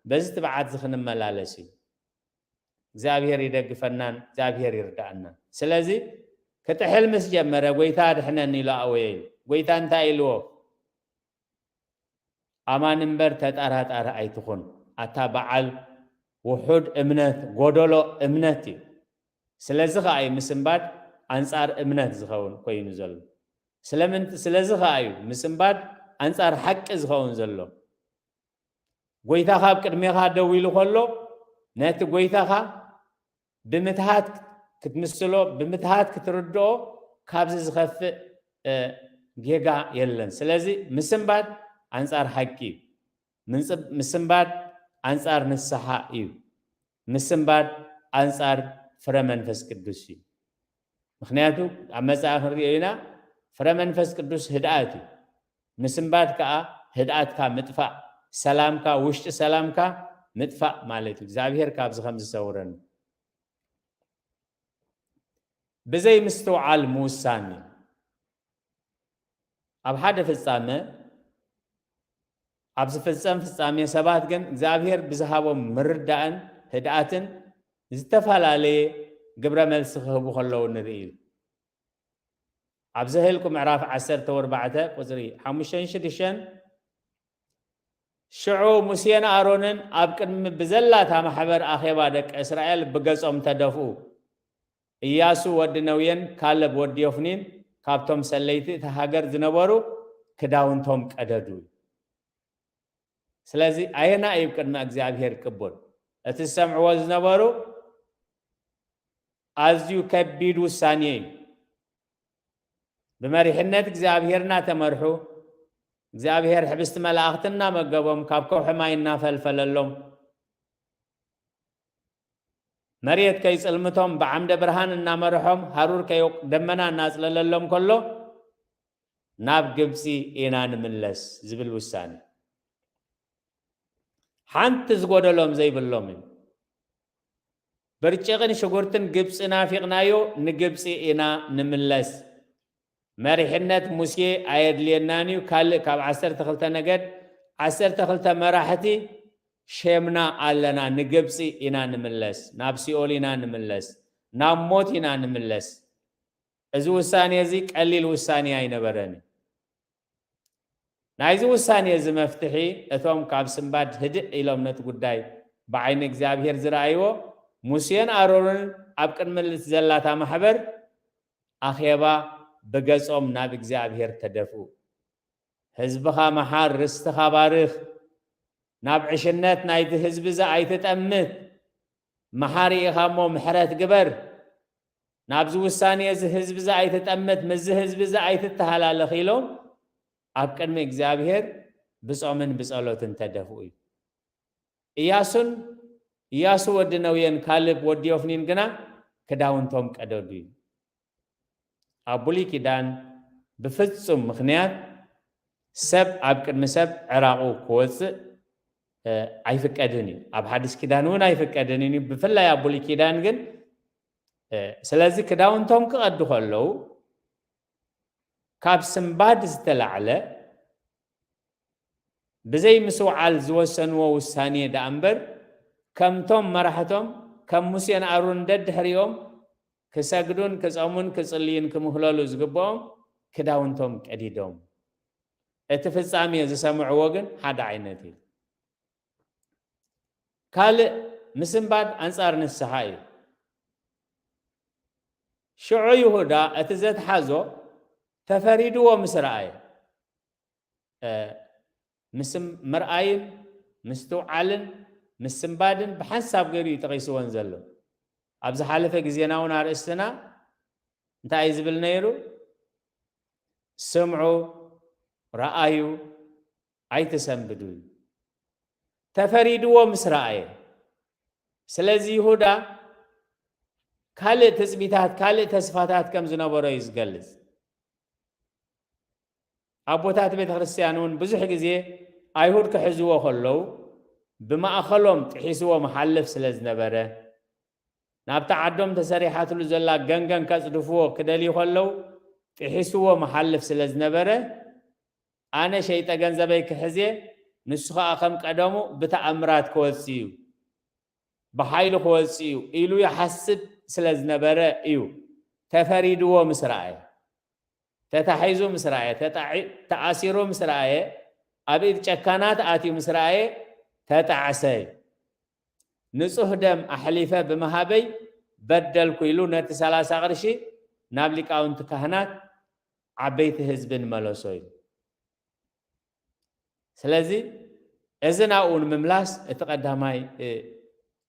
በዚ ትብዓት እዚ ክንመላለስ እዩ። እግዚኣብሔር ይደግፈናን እግዚኣብሔር ይርዳእናን። ስለዚ ክጥሕል ምስ ጀመረ፣ "ጐይታ ኣድሕነኒ" ኢሉ ኣእወየ ኢሉ። ጐይታ እንታይ ኢልዎ? "ኣማን እምበር ተጠራጣሪ ኣይትኹን። ኣታ በዓል ውሑድ እምነት፣ ጐደሎ እምነት" እዩ። ስለዚ ኸኣ እዩ ምስንባድ ኣንጻር እምነት ዝኸውን ኮይኑ ዘሎ። ስለምንት ስለዚ ኸኣ እዩ ምስንባድ ኣንጻር ሓቂ ዝኸውን ዘሎ። ጎይታኻ ኣብ ቅድሜኻ ደው ኢሉ ከሎ ነቲ ጎይታኻ ብምትሃት ክትምስሎ፣ ብምትሃት ክትርድኦ ካብዚ ዝኸፍእ ጌጋ የለን። ስለዚ ምስንባድ ኣንጻር ሓቂ እዩ። ምስንባድ ኣንጻር ንስሓ እዩ። ምስንባድ ኣንጻር ፍረ መንፈስ ቅዱስ እዩ። ምኽንያቱ ኣብ መጽሓፍ ክንሪኦ ኢና፣ ፍረ መንፈስ ቅዱስ ህድኣት እዩ። ምስንባድ ከኣ ህድኣትካ ምጥፋእ፣ ሰላምካ፣ ውሽጢ ሰላምካ ምጥፋእ ማለት እዩ። እግዚኣብሔር ካብዚ ከም ዝሰውረን ብዘይ ምስትውዓል ምውሳን እዩ። ኣብ ሓደ ፍጻመ፣ ኣብ ዝፍጸም ፍጻሜ ሰባት ግን እግዚኣብሔር ብዝሃቦም ምርዳእን ህድኣትን ዝተፈላለየ ግብረ መልሲ ክህቡ ከለዉ ንርኢ እዩ። ኣብ ዘኍልቁ ምዕራፍ ዓሰርተ ኣርባዕተ ቁጽሪ ሓሙሽተን ሽዱሽተን፣ ሽዑ ሙሴን ኣሮንን ኣብ ቅድሚ ብዘላታ ማሕበር ኣኼባ ደቂ እስራኤል ብገጾም ተደፍኡ። ኢያሱ ወዲ ነውየን ካለብ ወዲ ዮፍኒን ካብቶም ሰለይቲ እታ ሃገር ዝነበሩ ክዳውንቶም ቀደዱ። ስለዚ ኣየና እዩ ቅድሚ እግዚኣብሔር ቅቡል? እቲ ዝሰምዕዎ ዝነበሩ ኣዝዩ ከቢድ ውሳኔ እዩ። ብመሪሕነት እግዚኣብሔር እናተመርሑ፣ እግዚኣብሔር ሕብስቲ መላእኽቲ እናመገቦም፣ ካብ ከውሒ ማይ እናፈልፈለሎም፣ መሬት ከይጽልምቶም ብዓምደ ብርሃን እናመርሖም፣ ሃሩር ከይ ደመና እናጽለለሎም ከሎ፣ ናብ ግብጺ ኢና ንምለስ ዝብል ውሳኔ። ሓንቲ ዝጎደሎም ዘይብሎም እዩ። ብርጭቕን ሽጉርትን ግብጺ ናፊቕናዮ፣ ንግብጺ ኢና ንምለስ። መሪሕነት ሙሴ ኣየድልየናን እዩ። ካልእ ካብ ዓሰርተ ክልተ ነገድ ዓሰርተ ክልተ መራሕቲ ሼምና ኣለና። ንግብጺ ኢና ንምለስ፣ ናብ ሲኦል ኢና ንምለስ፣ ናብ ሞት ኢና ንምለስ። እዚ ውሳኔ እዚ ቀሊል ውሳኔ ኣይነበረን። ናይዚ ውሳኔ እዚ መፍትሒ እቶም ካብ ስንባድ ህድእ ኢሎም ነቲ ጉዳይ ብዓይኒ እግዚኣብሔር ዝረኣይዎ ሙሴን ኣሮንን ኣብ ቅድሚ ልት ዘላታ ማሕበር ኣኼባ ብገጾም ናብ እግዚኣብሔር ተደፍኡ። ህዝብኻ መሓር፣ ርስትኻ ባርኽ፣ ናብ ዕሽነት ናይቲ ህዝቢ እዚ ኣይትጠምት፣ መሓሪ ኢኻ እሞ ምሕረት ግበር፣ ናብዚ ውሳኔ እዚ ህዝቢ እዚ ኣይትጠምት፣ ምስዚ ህዝቢ እዚ ኣይትተሃላለኽ ኢሎም ኣብ ቅድሚ እግዚኣብሔር ብጾምን ብጸሎትን ተደፍኡ እዩ። ኢያሱን፣ ኢያሱ ወዲ ነውየን ካሌብ ወዲ ዮፍኒን ግና ክዳውንቶም ቀደዱ እዩ። ኣብ ብሉይ ኪዳን ብፍጹም ምኽንያት ሰብ ኣብ ቅድሚ ሰብ ዕራቑ ክወጽእ፣ እ፣ ኣይፍቀድን እዩ። ኣብ ሓድሽ ኪዳን እውን ኣይፍቀድን እዩ። ብፍላይ ኣብ ብሉይ ኪዳን ግን፣ እ፣ ስለዚ ክዳውንቶም ክቐዱ ከለዉ ካብ ስንባድ ዝተላዕለ ብዘይ ምስውዓል ዝወሰንዎ ውሳኔ ደኣ እምበር፣ ከምቶም መራሕቶም ከም ሙሴን ኣሮን ደድሕሪኦም ክሰግዱን ክጸሙን ክጽልዩን ክምህለሉ ዝግብኦም ክዳውንቶም ቀዲዶም። እቲ ፍጻሜ ዝሰምዕዎ ግን ሓደ ዓይነት እዩ። ካልእ ምስንባድ ኣንጻር ንስሓ እዩ። ሽዑ ይሁዳ እቲ ዘትሓዞ ተፈሪድዎ ምስ ረኣየ፣ እ፣ ምስ ምርኣይን ምስትውዓልን ምስንባድን ብሓንሳብ ገይሩ እዩ ጠቒስወን ዘሎ። ኣብ ዝሓለፈ ግዜና እውን ኣርእስትና እንታይ እዩ ዝብል ነይሩ? ስምዑ፣ ረኣዩ፣ ኣይትሰንብዱ እዩ። ተፈሪድዎ ምስ ረኣየ። ስለዚ ይሁዳ ካልእ ትጽቢታት፣ ካልእ ተስፋታት ከም ዝነበሮ እዩ ዝገልጽ። ኣቦታት ቤተ ክርስቲያን እውን ብዙሕ ግዜ ኣይሁድ ክሕዝዎ ከለዉ ብማእኸሎም ጥሒስዎ መሓልፍ ስለ ዝነበረ፣ ናብታ ዓዶም ተሰሪሓትሉ ዘላ ገንገን ከጽድፍዎ ክደልዩ ከለዉ ጥሒስዎ መሓልፍ ስለ ዝነበረ፣ ኣነ ሸይጠ ገንዘበይ ክሕዜ፣ ንሱ ኸኣ ከም ቀደሙ ብተኣምራት ክወጽእ እዩ፣ ብሓይሉ ክወጽእ እዩ ኢሉ ይሓስብ ስለ ዝነበረ እዩ። ተፈሪድዎ ምስ ረኣየ፣ ተታሒዙ ምስ ረኣየ፣ ተጣዒ-፣ ተኣሲሩ ምስ ረኣየ፣ ኣብ ኢድ ጨካናት ኣትዩ ምስ ረኣየ ተጣዕሰ እዩ። ንጹህ ደም ኣሕሊፈ ብምሃበይ በደልኩ ኢሉ ነቲ ሰላሳ ቅርሺ ናብ ሊቃውንቲ ካህናት ዓበይቲ ህዝብን መለሶ እዩ። ስለዚ እዚ ናብኡ ንምምላስ እቲ ቀዳማይ፣ እ፣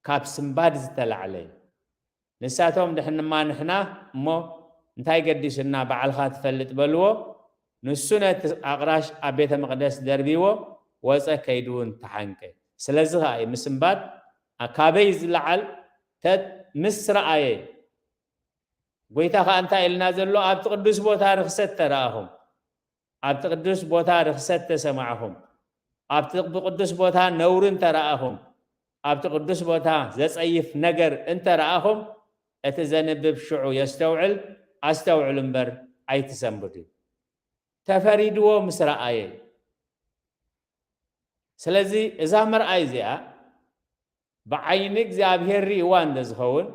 ካብ ስንባድ ዝተላዕለ እዩ። ንሳቶም ድሕንማ ንሕና እሞ እንታይ ገዲሱና ባዕልኻ ትፈልጥ በልዎ። ንሱ ነቲ ኣቕራሽ ኣብ ቤተ መቕደስ ደርቢዎ ወፀ፣ ከይዱ እውን ተሓንቀ። ስለዚ ኸዓ እዩ ምስንባድ ካበይ ዝለዓል ተ-፣ ምስ ረኣየ ጎይታ ኸዓ እንታይ ኢልና ዘሎ? ኣብቲ ቅዱስ ቦታ ርኽሰት ተረኣኹም፣ ኣብቲ ቅዱስ ቦታ ርኽሰት ተሰማዕኹም፣ ኣብቲ ቅዱስ ቦታ ነውሪ እንተረኣኹም፣ ኣብቲ ቅዱስ ቦታ ዘጸይፍ ነገር እንተረኣኹም፣ እቲ ዘንብብ ሽዑ የስተውዕል፣ ኣስተውዕሉ እምበር ኣይትሰንብዱ። ተፈሪድዎ ምስ ረኣየ። ስለዚ እዛ ምርኣይ እዚኣ ብዓይኒ እግዚኣብሔር ርእይዋ እንተ ዝኸውን፣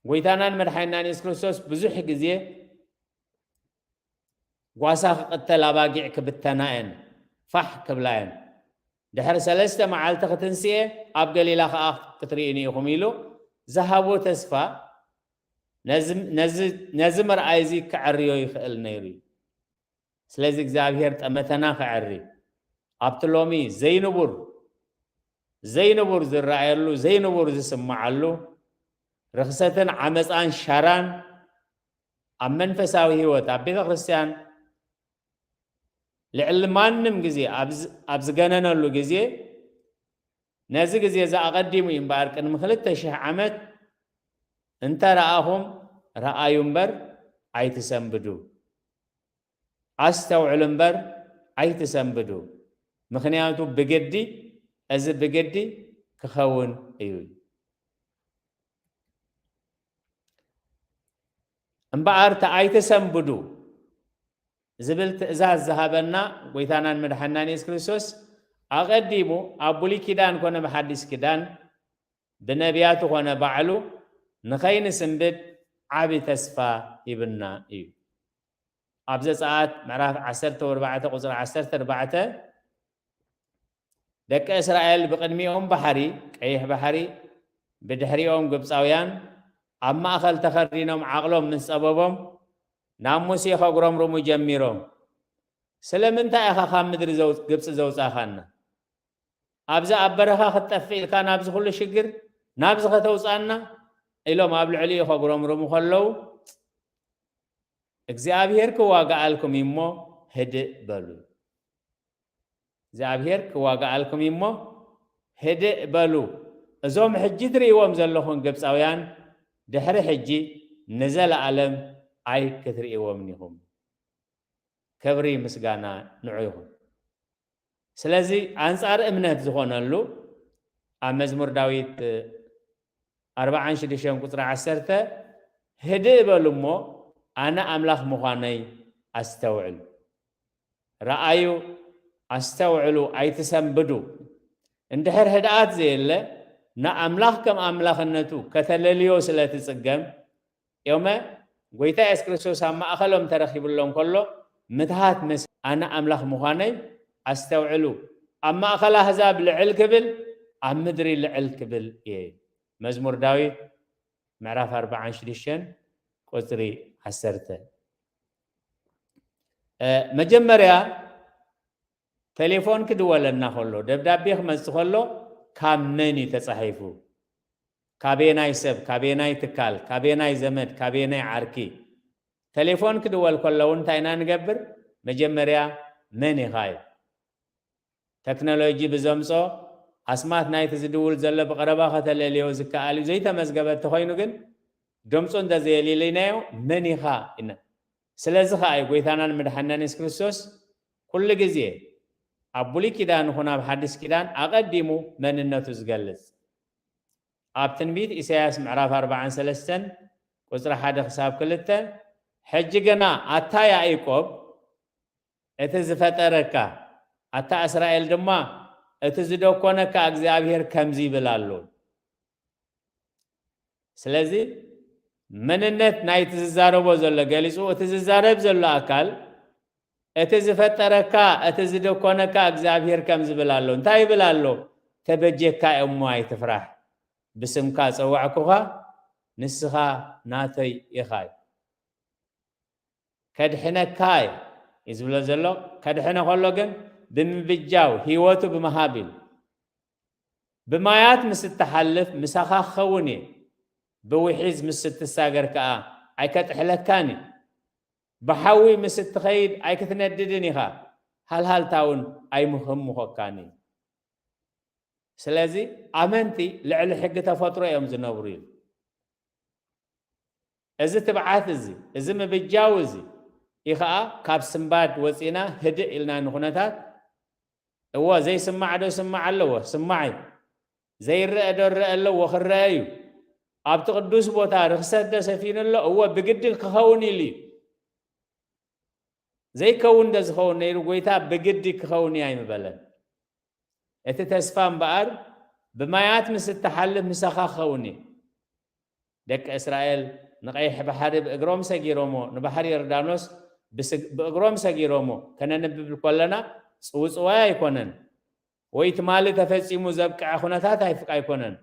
ጎይታናን መድሓኒናን የሱስ ክርስቶስ ብዙሕ ግዜ ጓሳ ክቕተል ኣባጊዕ ክብተና እየን፣ ፋሕ ክብላ እየን። ድሕሪ ሰለስተ መዓልቲ ክትንስኤ ኣብ ገሊላ ኸኣ ክትርእዩኒ ኢኹም ኢሉ ዝሃቦ ተስፋ ነዚ፣ ነዚ፣ ነዚ ምርኣይ እዚ ከዐርዮ ይኽእል ነይሩ እዩ። ስለዚ እግዚኣብሔር ጠመተና ከዐሪ፣ ኣብቲ ሎሚ ዘይንቡር፣ ዘይንቡር ዝረኣየሉ፣ ዘይንቡር ዝስምዓሉ፣ ርኽሰትን ዓመፃን ሻራን ኣብ መንፈሳዊ ህይወት፣ ኣብ ቤተ ክርስቲያን ልዕሊ ማንም ግዜ ኣብ ዝ-፣ ኣብ ዝገነነሉ ግዜ፣ ነዚ ግዜ እዚ ኣቐዲሙ እዩ እምበኣር፣ ቅድሚ ክልተ ሽሕ ዓመት፣ "እንተ ረኣኹም ረኣዩ እምበር ኣይትሰንብዱ፣ ኣስተውዕሉ እምበር ኣይትሰንብዱ፣ ምኽንያቱ ብግዲ፣ እዚ ብግዲ ክኸውን እዩ" እምበኣር፣ እቲ "ኣይትሰንብዱ" ዝብል ትእዛዝ ዝሃበና ጎይታናን መድሓናን የሱስ ክርስቶስ፣ ኣቐዲሙ ኣብ ብሉይ ኪዳን ኮነ ብሓዲስ ኪዳን፣ ብነቢያቱ ኮነ ባዕሉ ንኸይንስንብድ ዓቢ ተስፋ ሂብና እዩ። ኣብ ዘጸኣት ምዕራፍ ዓሰርተ ኣርባዕተ ቁጽሪ ዓሰርተ ኣርባዕተ፣ ደቂ እስራኤል ብቕድሚኦም ባሕሪ፣ ቀይሕ ባሕሪ፣ ብድሕሪኦም ግብጻውያን ኣብ ማእከል ተኸርዲኖም ዓቕሎም ምስ ጸበቦም፣ ናብ ሙሴ ከጉረምርሙ ጀሚሮም። "ስለምንታይ ኢኻ ካብ ምድሪ ዘው-፣ ግብጺ ዘውጻኻና? ኣብዚ ኣብ በረኻ ክትጠፍእ ኢልካ ናብዚ ኩሉ ሽግር ናብዚ ከተውጻና?" ኢሎም ኣብ ልዕሊኡ ከጉረምርሙ ከለዉ፣ "እግዚኣብሔር ክዋግኣልኩም እዩ እሞ ህድእ በሉ። እግዚኣብሔር ክዋግኣልኩም እዩ እሞ ህድእ በሉ። እዞም ሕጂ ትርእይዎም ዘለኹም ግብጻውያን ድሕሪ ሕጂ ንዘለኣለም ኣይክትርእይዎምን ኢኹም። ክብሪ ምስጋና ንዑ ይኹን." ስለዚ ኣንጻር እምነት ዝኾነሉ ኣብ መዝሙር ዳዊት ኣርብዓን ሽዱሽተን ቁጽሪ ዓሰርተ፣ "ህድእ በሉ እሞ ኣነ ኣምላኽ ምዃነይ ኣስተውዕሉ። ረኣዩ፣ ኣስተውዕሉ፣ ኣይትሰንብዱ። እንድሕር ህድኣት ዘየለ፣ ንኣምላኽ ከም ኣምላኽነቱ ከተለልዮ ስለ ትጽገም፣ ዮመ ጎይታ የሱስ ክርስቶስ ኣብ ማእከሎም ተረኺብሎም ከሎ፣ ምትሃት ምስ ኣነ ኣምላኽ ምዃነይ ኣስተውዕሉ። ኣብ ማእከል ኣህዛብ ልዕል ክብል፣ ኣብ ምድሪ ልዕል ክብል እየ" እዩ። መዝሙር ዳዊት ምዕራፍ ኣርብዓን ሽዱሽተን ቁጽሪ ዓሰርተ። እ፣ መጀመርያ ቴሌፎን ክድወለና ከሎ፣ ደብዳቤ ክመጽእ ከሎ ካብ መን እዩ ተጻሒፉ? ካበየናይ ሰብ፣ ካበየናይ ትካል፣ ካበየናይ ዘመድ፣ ካበየናይ ዓርኪ? ቴሌፎን ክድወል ከሎ እውን እንታይ ኢና ንገብር? መጀመርያ መን ኢኻ እዩ። ተክኖሎጂ ብዘምጾ ኣስማት ናይቲ ዝድውል ዘሎ ብቐረባ ከተለልዮ ዝከኣል እዩ። ዘይተመዝገበ እንተኾይኑ ግን፣ ድምፁ እንተዘየሊለናዮ፣ "መን ኢኻ?" ኢና። ስለዚ ኸኣ እዩ ጎይታናን መድሓናን የሱስ ክርስቶስ ኩሉ ግዜ ኣብ ብሉይ ኪዳን ይኹን ኣብ ሓዲስ ኪዳን ኣቐዲሙ መንነቱ ዝገልጽ። ኣብ ትንቢት ኢሳያስ ምዕራፍ ኣርብዓን ሰለስተን ቁጽሪ ሓደ ክሳብ ክልተ፣ "ሕጂ ግና ኣታ ያዕቆብ፣ እቲ ዝፈጠረካ፣ ኣታ እስራኤል ድማ፣ እቲ ዝደኮነካ እግዚኣብሔር ከምዚ ይብል ኣሎ።" ስለዚ መንነት ናይቲ ዝዛረቦ ዘሎ ገሊጹ፣ እቲ ዝዛረብ ዘሎ ኣካል፣ "እቲ ዝፈጠረካ፣ እቲ ዝደኮነካ እግዚኣብሔር ከምዚ ይብል ኣሎ።" እንታይ ይብል ኣሎ? "ተበጀካ እሞ ኣይትፍራሕ፣ ብስምካ ጸዋዕኩኻ፣ ንስኻ ናተይ ኢኻ" እዩ። ከድሕነካ እየ እዩ ዝብሎ ዘሎ። ከድሕነ ከሎ ግን ብምብጃው ህይወቱ ብምሃብ እዩ። ብማያት ምስ እትሓልፍ ምሳኻ ክኸውን እየ፣ ብውሒዝ ምስ እትሳገር ከኣ ኣይከጥሕለካን እዩ። ብሓዊ ምስ እትኸይድ ኣይክትነድድን ኢኻ፣ ሃልሃልታ እውን ኣይምኽምኾካን እዩ። ስለዚ ኣመንቲ ልዕሊ ሕጊ ተፈጥሮ እዮም ዝነብሩ እዩ። እዚ ትብዓት እዚ፣ እዚ ምብጃው እዚ እዩ ኸኣ ካብ ስንባድ ወፂና ህድእ ኢልና ንኩነታት፣ እወ ዘይስማዕ ዶ ስማዕ ኣለዎ? ስማዕ እዩ። ዘይረአ ዶ ረአ ኣለዎ? ክረአ እዩ። ኣብቲ ቅዱስ ቦታ ርኽሰት ዶ ሰፊኑ ኣሎ? እወ ብግድን ክኸውን ኢሉ እዩ። ዘይከውን ዶ ዝኸውን ነይሩ? ጎይታ ብግዲ ክኸውን እዩ ኣይምበለን። እቲ ተስፋ እምበኣር ብማያት ምስ እትሓልፍ ምሳኻ ክኸውን እዩ። ደቂ እስራኤል ንቐይሕ ባሕሪ ብእግሮም ሰጊሮሞ፣ ንባሕሪ ዮርዳኖስ ብስግ-፣ ብእግሮም ሰጊሮሞ ከነንብብ ከለና ጽውጽዋይ ኣይኮነን ወይ ትማሊ ተፈጺሙ ዘብቅዐ ኩነታት ኣይፍ-፣ ኣይኮነን።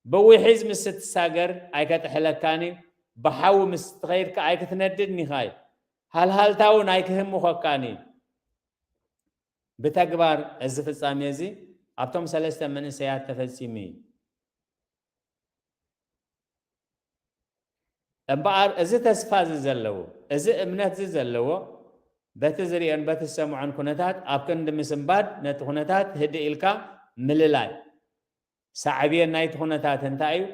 ብውሒዝ ምስ እትሳገር ኣይከጥሕለካን እዩ፣ ብሓዊ ምስ እትኸይድ ከኣ ኣይክትነድድን ኢኻ እዩ። ሃልሃልታ እውን ኣይክህምኾካን እዩ። ብተግባር እዚ ፍጻሜ እዚ ኣብቶም ሰለስተ መንእሰያት ተፈጺሙ እዩ። እምበኣር እዚ ተስፋ እዚ ዘለዎ፣ እዚ እምነት እዚ ዘለዎ፣ በቲ ዝርእዮን በቲ ዝሰምዖን ኩነታት ኣብ ክንዲ ምስንባድ ነቲ ኩነታት ህድእ ኢልካ ምልላይ። ሳዕቤን ናይቲ ኩነታት እንታይ እዩ?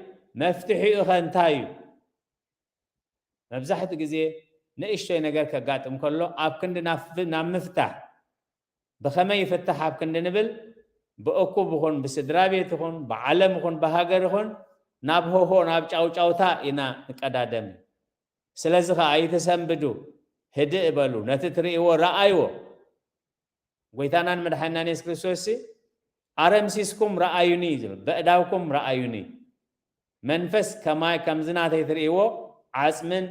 መፍትሒኡ ኸ እንታይ እዩ? መብዛሕትኡ ግዜ ንእሽቶይ ነገር ከጋጥም ከሎ ኣብ ክንዲ ናብ ፍ-፣ ናብ ምፍታሕ፣ ብኸመይ ይፍታሕ ኣብ ክንዲ ንብል፣ ብእኩብ ይኹን፣ ብስድራ ቤት ይኹን፣ ብዓለም ይኹን፣ ብሃገር ይኹን፣ ናብ ሆሆ፣ ናብ ጫውጫውታ ኢና ንቀዳደም። ስለዚ ኸኣ ኣይትሰንብዱ፣ ህድእ በሉ፣ ነቲ ትርእይዎ ረኣይዎ። ጎይታናን መድሓኒናን የሱስ ክርስቶስ ሲ፣ "ኣረምሲስኩም ረኣዩኒ" እዩ ዝብል፣ "በእዳውኩም ረኣዩኒ። መንፈስ ከማይ ከምዚ ናተይ ትርእይዎ ዓጽምን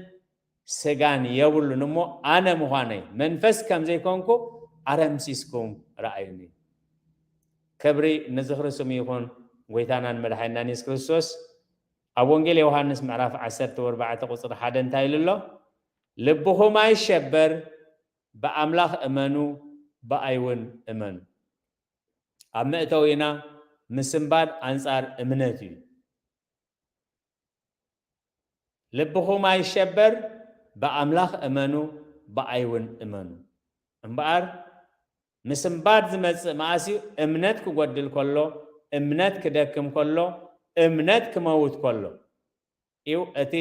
ስጋን የብሉን እሞ ኣነ ምዃነይ መንፈስ ከም ዘይኮንኩ ኣረምሲስኩም ረኣዩኒ።" ክብሪ ንዝኽሪ ስሙ ይኹን ጎይታናን መድሓኒናን የሱስ ክርስቶስ። ኣብ ወንጌል ዮሃንስ ምዕራፍ ዓሰርተ ኣርባዕተ ቁጽሪ ሓደ እንታይ ኢሉ ኣሎ? "ልብኹም ኣይሸበር፣ ብኣምላኽ እመኑ፣ ብኣይ እውን እመኑ።" ኣብ መእተዊና ምስንባድ ኣንጻር እምነት እዩ። "ልብኹም ኣይሸበር፣ ብኣምላኽ እመኑ፣ ብኣይ እውን እመኑ።" እምበኣር ምስንባድ ዝመጽእ መኣስ እዩ? እምነት ክጎድል ከሎ፣ እምነት ክደክም ከሎ፣ እምነት ክመውት ከሎ እዩ እቲ፣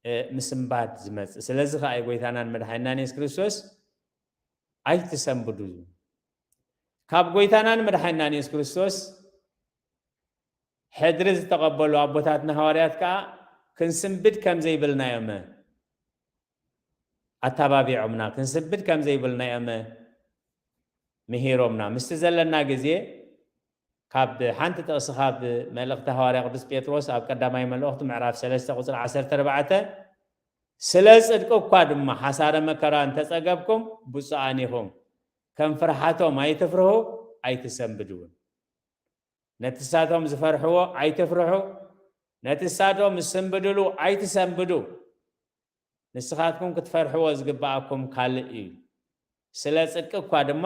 እ፣ ምስንባድ ዝመጽእ። ስለዚ ኸኣ እዩ ጎይታናን መድሓኒናን የሱስ ክርስቶስ "ኣይትሰንብዱ" ዝብል። ካብ ጎይታናን መድሓኒናን የሱስ ክርስቶስ ሕድሪ ዝተቐበሉ ኣቦታትና ሃዋርያት ከኣ ክንስንብድ ከም ዘይብልና እዮም ኣተባቢዖምና፣ ክንስንብድ ከም ዘይብልና እዮም ምሂሮምና። ምስቲ ዘለና ግዜ ካብ ሓንቲ ጥቕሲ ካብ መልእኽቲ ሃዋርያ ቅዱስ ጴጥሮስ ኣብ ቀዳማይ መልእኽቱ ምዕራፍ ሰለስተ ቁጽሪ ዓሰርተ ኣርባዕተ፣ "ስለ ጽድቂ እኳ ድማ ሓሳረ መከራ እንተጸገብኩም ብፁዓን ኢኹም። ከም ፍርሓቶም ኣይትፍርሁ፣ ኣይትሰንብዱ እውን።" ነቲ ንሳቶም ዝፈርሕዎ ኣይትፍርሑ፣ ነቲ ንሳቶም ዝስንብድሉ ኣይትሰንብዱ። ንስኻትኩም ክትፈርሕዎ ዝግብኣኩም ካልእ እዩ። ስለ ጽድቂ እኳ ድማ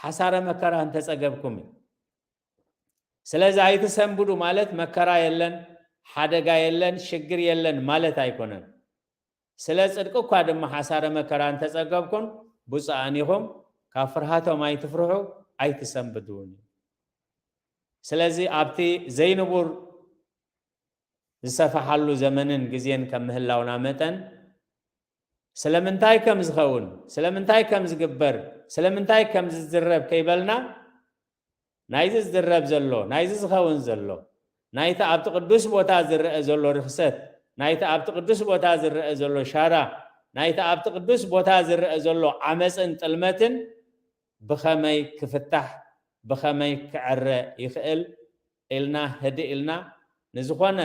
ሓሳረ መከራ እንተጸገብኩም እዩ። ስለዚ ኣይትሰንብዱ ማለት መከራ የለን፣ ሓደጋ የለን፣ ሽግር የለን ማለት ኣይኮነን። ስለ ጽድቂ እኳ ድማ ሓሳረ መከራ እንተጸገብኩም ብፁዓን ኢኹም፣ ካብ ፍርሃቶም ኣይትፍርሑ፣ ኣይትሰንብዱ እውን እዩ። ስለዚ ኣብቲ ዘይንቡር ዝሰፍሓሉ ዘመንን ግዜን ከም ምህላውና መጠን፣ ስለምንታይ ከም ዝኸውን፣ ስለምንታይ ከም ዝግበር፣ ስለምንታይ ከም ዝዝረብ ከይበልና፣ ናይዚ ዝዝረብ ዘሎ፣ ናይዚ ዝኸውን ዘሎ፣ ናይቲ ኣብቲ ቅዱስ ቦታ ዝረአ ዘሎ ርኽሰት፣ ናይቲ ኣብቲ ቅዱስ ቦታ ዝረአ ዘሎ ሻራ፣ ናይቲ ኣብቲ ቅዱስ ቦታ ዝረአ ዘሎ ዓመፅን ጥልመትን ብኸመይ ክፍታሕ፣ ብኸመይ ክዕረ ይኽእል ኢልና ህድእ ኢልና ንዝኾነ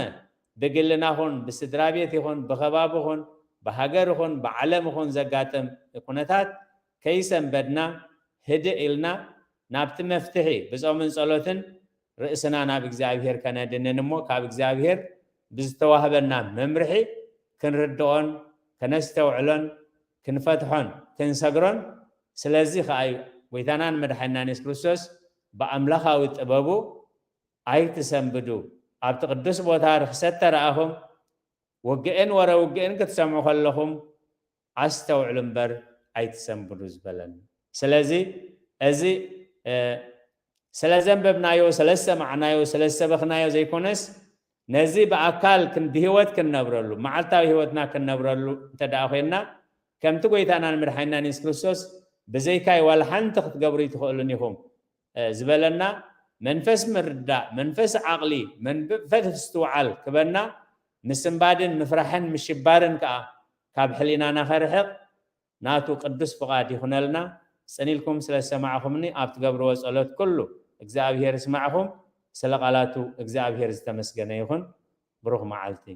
ብግልና ኹን ብስድራ ቤት ይኹን ብኸባቢ ኹን ብሃገር ኹን ብዓለም ኹን ዘጋጥም ኩነታት ከይሰንበድና ህድእ ኢልና ናብቲ መፍትሒ ብጾምን ጸሎትን ርእስና ናብ እግዚኣብሔር ከነድንን እሞ ካብ እግዚኣብሔር ብዝተዋህበና መምርሒ ክንርድኦን ከነስተውዕሎን ክንፈትሖን ክንሰግሮን። ስለዚ ከኣ እዩ ጎይታናን መድሓኒናን የሱስ ክርስቶስ ብኣምላኻዊ ጥበቡ ኣይትሰንብዱ፣ ኣብቲ ቅዱስ ቦታ ርኽሰት ተረኣኹም፣ ውግእን ወረ ውግእን ክትሰምዑ ከለኹም ኣስተውዕሉ እምበር ኣይትሰንብዱ ዝበለና። ስለዚ እዚ ስለ ዘንበብናዮ፣ ስለ ዝሰማዕናዮ፣ ስለ ዝሰበኽናዮ ዘይኮነስ፣ ነዚ ብኣካል ብህይወት ክንነብረሉ፣ መዓልታዊ ህይወትና ክንነብረሉ እንተ ደኣ ኮይንና፣ ከምቲ ጎይታናን መድሓኒናን የሱስ ክርስቶስ ብዘይካይ ዋላ ሓንቲ ክትገብሩ ኣይትኽእሉን ኢኹም ዝበለና፣ መንፈስ ምርዳእ፣ መንፈስ ዓቕሊ፣ መንፈስ ምስትውዓል ክበና፣ ምስንባድን ምፍራሕን ምሽባርን ከኣ ካብ ሕሊናና ከርሕቕ ናቱ ቅዱስ ፍቓድ ይኹነልና። ጽን ኢልኩም ስለ ዝሰማዕኹምኒ፣ ኣብ ትገብርዎ ጸሎት ኩሉ እግዚኣብሄር ይስማዕኹም። ስለ ቃላቱ እግዚኣብሄር ዝተመስገነ ይኹን። ብሩኽ መዓልቲ።